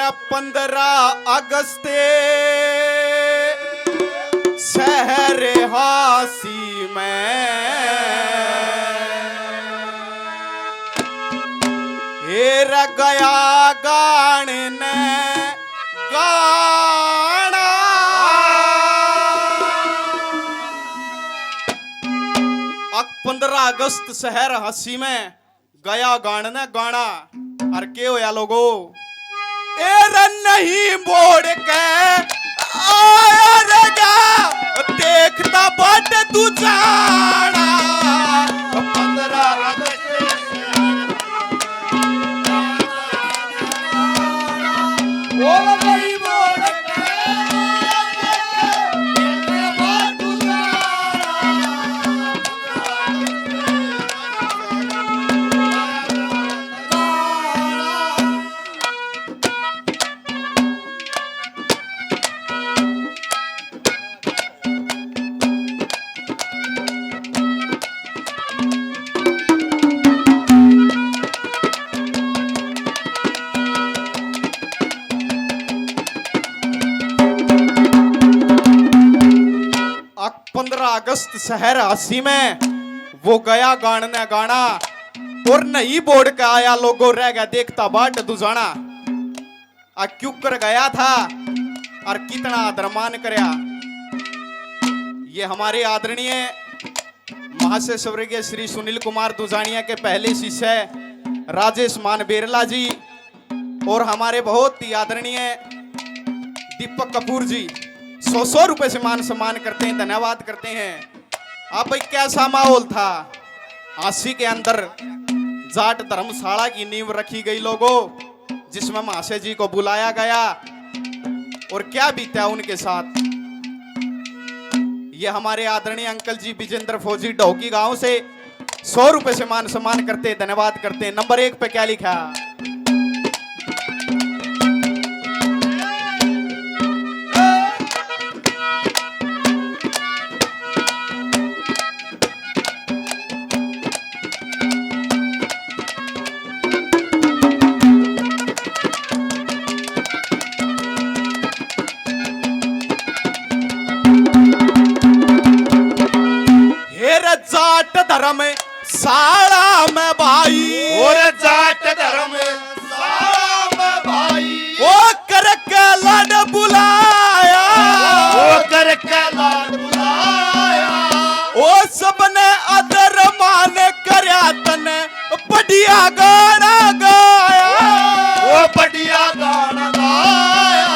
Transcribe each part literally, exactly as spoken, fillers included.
पन्द्रह अगस्त शहर हासी में हेर गया गान ने गाना। अक पन्द्रह अगस्त शहर हासी में गया गान ने गाना। अर के होया लोगो? ए रे नहीं मोड़ के आया रे गा, देखता बाट तू जाना। पन्द्रह अगस्त ओ नहीं मोड़ के अक पन्द्रह अगस्त शहर हासी में वो गया गान ने गाना। और नहीं बोड़ के आया लोगो, रह गया देखता बाट दूजाना। आ क्यों कर गया था और कितना आदरमान करया। ये हमारे आदरणीय महाशय स्वर्गीय श्री सुनील कुमार दुजानिया के पहले शिष्य राजेश मान बेरला जी और हमारे बहुत ही आदरणीय दीपक कपूर जी सौ सौ रुपए से मान सम्मान करते हैं, धन्यवाद करते हैं। अब भाई, कैसा माहौल था? हासी के अंदर जाट धर्मशाला की नींव रखी गई लोगों, जिसमें महाशय जी को बुलाया गया और क्या बीता उनके साथ। ये हमारे आदरणीय अंकल जी विजेंद्र फौजी ढोकी गांव से सौ रुपए से मान सम्मान करते, धन्यवाद करते हैं। नंबर एक पे क्या लिखा? हेर जाट धर्म साला में भाई, और जाट धर्म साला में भाई, ओ करके लाड बुलाया, ओ करके लाड बुलाया, ओ सबने आदर मान करया तने बढ़िया गाना गाया, ओ बढ़िया गाना गाया,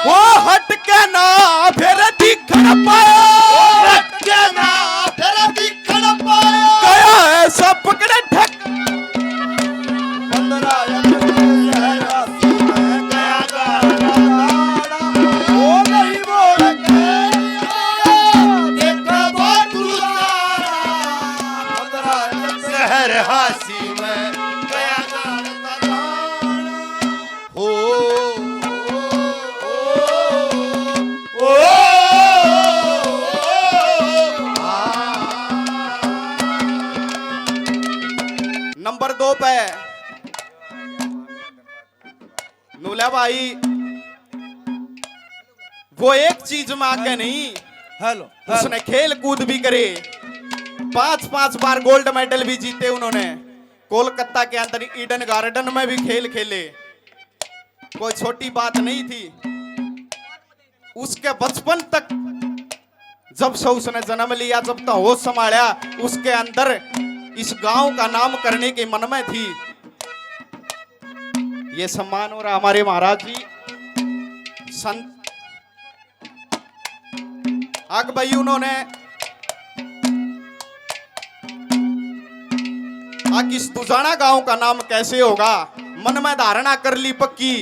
ओ हट के ना फिर दिखण पाया, ओ हट के ना फिर दिखण पाया, गया ऐसा पकड़े ठक। पन्द्रह अगस्त शहर हासी में गया गाना गाना, ओ नहीं मोड़ के देखा बात दूजाना। पन्द्रह अगस्त शहर हासी में गया गाना गाना। हो, ओ, ओ, ओ, आ। नंबर दो पे नूला भाई, वो एक चीज में आगे नहीं, हेलो, उसने खेल कूद भी करे, पांच पांच बार गोल्ड मेडल भी जीते उन्होंने। कोलकाता के अंदर ईडन गार्डन में भी खेल खेले, कोई छोटी बात नहीं थी। उसके बचपन तक, जब से उसने जन्म लिया, जब तक होश संभाला, उसके अंदर इस गांव का नाम करने के मन में थी। ये सम्मान हो रहा हमारे महाराज जी संत आग भाई उन्होंने आ किस दुजाना गांव का नाम कैसे होगा, मन में धारणा कर ली पक्की।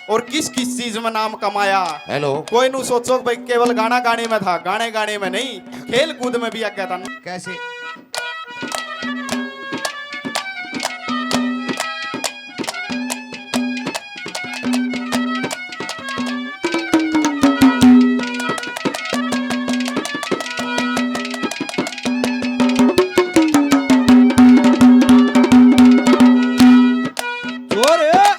और किस किस चीज में नाम कमाया। हेलो। कोई नू सोचो भाई केवल गाना गाने में था, गाने गाने में नहीं, खेल कूद में भी आगे था। कैसे? जोर है।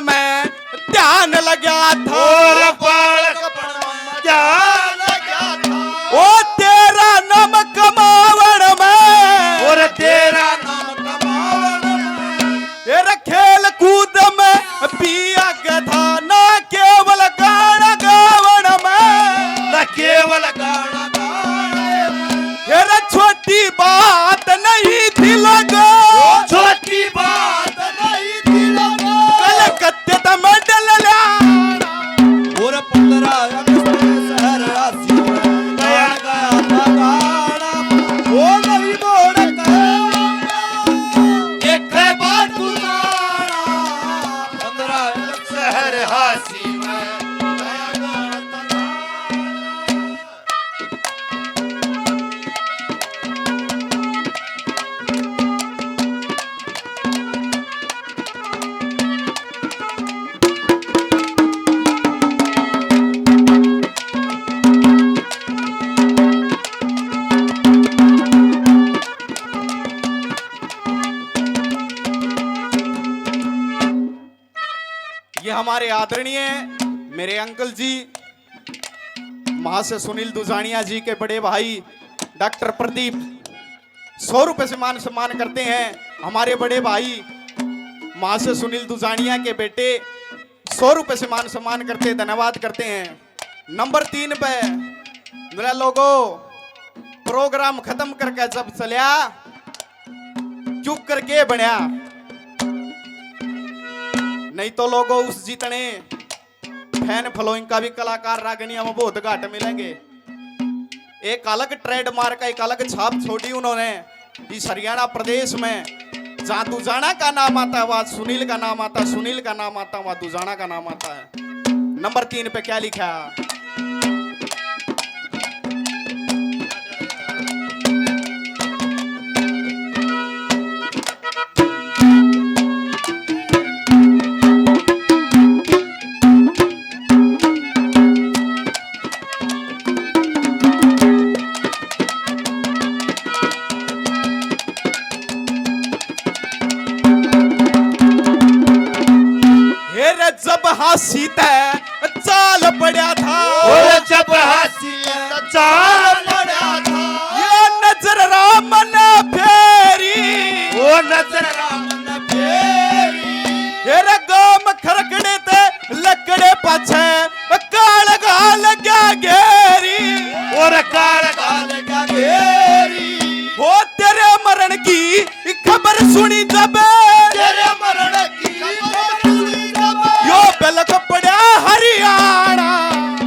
में ध्यान लग्या था। और बालकपण में ध्यान लग्या था। ओ तेरा नाम कमावण में। और तेरा नाम कमावण में। तेरा खेल कूद में भी आगे था, ना केवल गाना गावण में। ना केवल गाना गावण में। तेरा छोटी बात नहीं थी लोगो। ओ छोटी बात नहीं थी लोगो। कलकत्ते तै मेडल ल्याणा। और पन्द्रह अगस्त शहर रांची में गाना गाया था गाना। ओ नहीं मोड़ के एक है बात तू जाना। पन्द्रह अगस्त शहर रांची में गाना गाया था गाना। ये हमारे आदरणीय मेरे अंकल जी महाशय सुनील दुजानिया जी के बड़े भाई डॉक्टर प्रदीप सौ रुपए से मान सम्मान करते हैं। हमारे बड़े भाई महाशय सुनील दुजानिया के बेटे सौ रुपए से मान सम्मान करते, धन्यवाद करते हैं। नंबर तीन पे मेरा लोगो, प्रोग्राम खत्म करके जब चल्या, क्यों करके बनया, नहीं तो लोगो उस जितने फैन फॉलोइंग का भी कलाकार रागनिया में बहुत घाट मिलेंगे। एक अलग ट्रेडमार्क, एक अलग छाप छोड़ी उन्होंने इस हरियाणा प्रदेश में। जहाँ दुजाना का नाम आता है, वहाँ सुनील का नाम आता है, सुनील का नाम आता है, वहाँ दुजाना का नाम आता है। नंबर तीन पे क्या लिखा? हेर जब हांसी तै चाल पड़ा था। और जब हांसी तै चाल पड़ा था। ये नजर राम ने फेरी। वो नजर राम ने फेरी। हेर गाम खरकड़े ते लकड़े पाछे काल गाल क्या घेरी। और काल गाल क्या घेरी। हो तेरे मरण की खबर सुनी जब। तेरे मरण की खबर सुनी जब। यो बिलख पड़ा हरियाणा।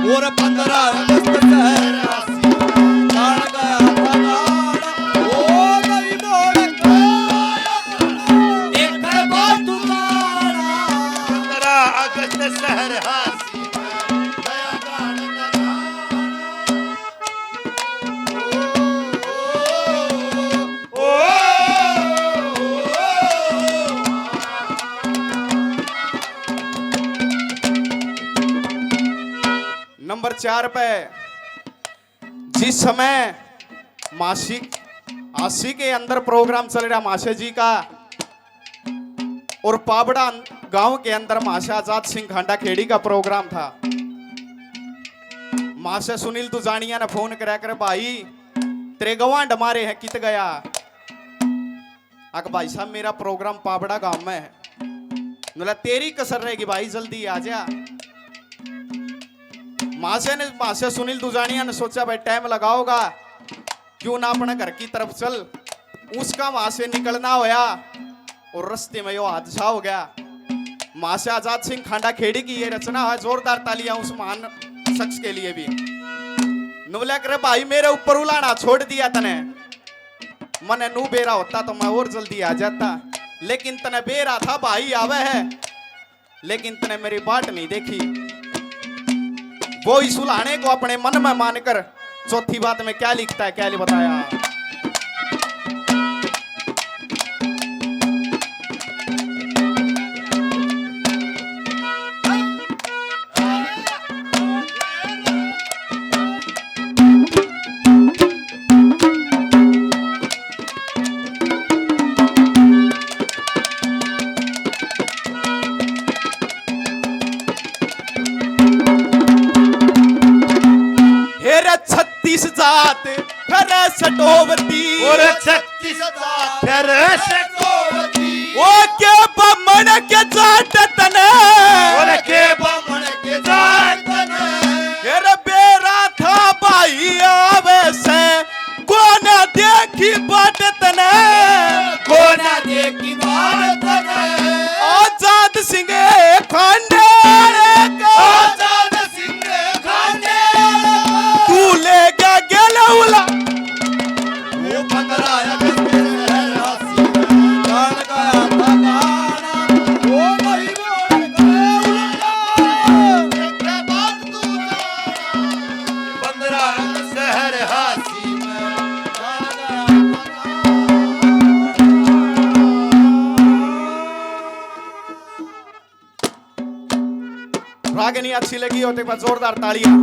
और पन्द्रह अगस्त शहर रांची में गाना गाया था गाना। ओ गरीबों ने एक बात तू गाना। पन्द्रह अगस्त शहर रांची में गया गाना गाना। नंबर चार पे जिस समय मासी आसी के अंदर प्रोग्राम चल रहा मासा जी का, और पाबड़ा गांव के अंदर मासा आजाद सिंह खांडा खेड़ी का प्रोग्राम था। मासा सुनील दुजानिया ने फोन करा कर, भाई तेरे गवांड मारे हैं, कित गया? अक भाई साहब, मेरा प्रोग्राम पाबड़ा गांव में है। बोला, तेरी कसर रहेगी भाई, जल्दी आ जा। मासा ने, मासा सुनील दुजानिया ने सोचा, भाई टाइम लगाओगा, क्यों ना अपने घर की तरफ चल। उसका वहां से निकलना होया और रास्ते में यो हादसा हो गया। मासा आजाद सिंह खांडा खेड़ी की ये रचना है, जोरदार तालियां उस महान शख्स के लिए भी। नुबला करे, भाई मेरे ऊपर उलाना छोड़ दिया तने, मने नू बेरा होता तो मैं और जल्दी आ जाता, लेकिन तने बेरा था भाई आवे है, लेकिन तने मेरी बाट नहीं देखी। वो इस उलाने को अपने मन में मानकर चौथी बात में क्या लिखता है, क्या बताया। सटोवती। और छत्तीस दाखर सटोवती। ओ के बमन के जाट तने। और के बमन के जाट तने। तेरे बेरा था भाई आवे से। कोना देखी बाट तने। कोना देखी बाट तने। आजाद सिंह खांडे का। आजाद सिंह खांडे का। तू ले गया गेला उला। वो पंद्रह अगस्त के शहर हासी में जान गया था गाना। वो नहीं बोल गया उला। एक बात तू जाना। पंद्रह अगस्त शहर हासी में जान गया था। रागनी अच्छी लगी हो तो एक बार जोरदार तालियां।